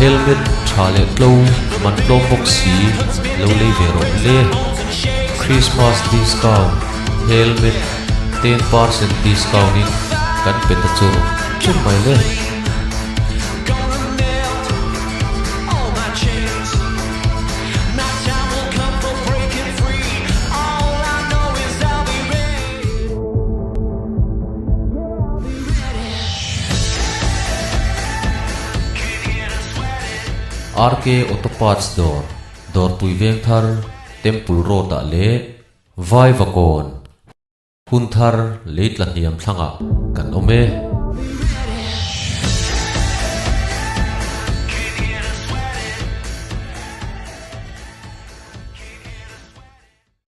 Helmet tha leh tlo man tlawm bawk si lo lei ve rawh le. Christmas discount helmet 10% discount in kan pe ta chur chur mai le. RK Auto Parts dawr, Dawrpui Vengthar, Temple Road ah leh Vaivakawn, Hunthar Leitla hniam thlangah kan awm e.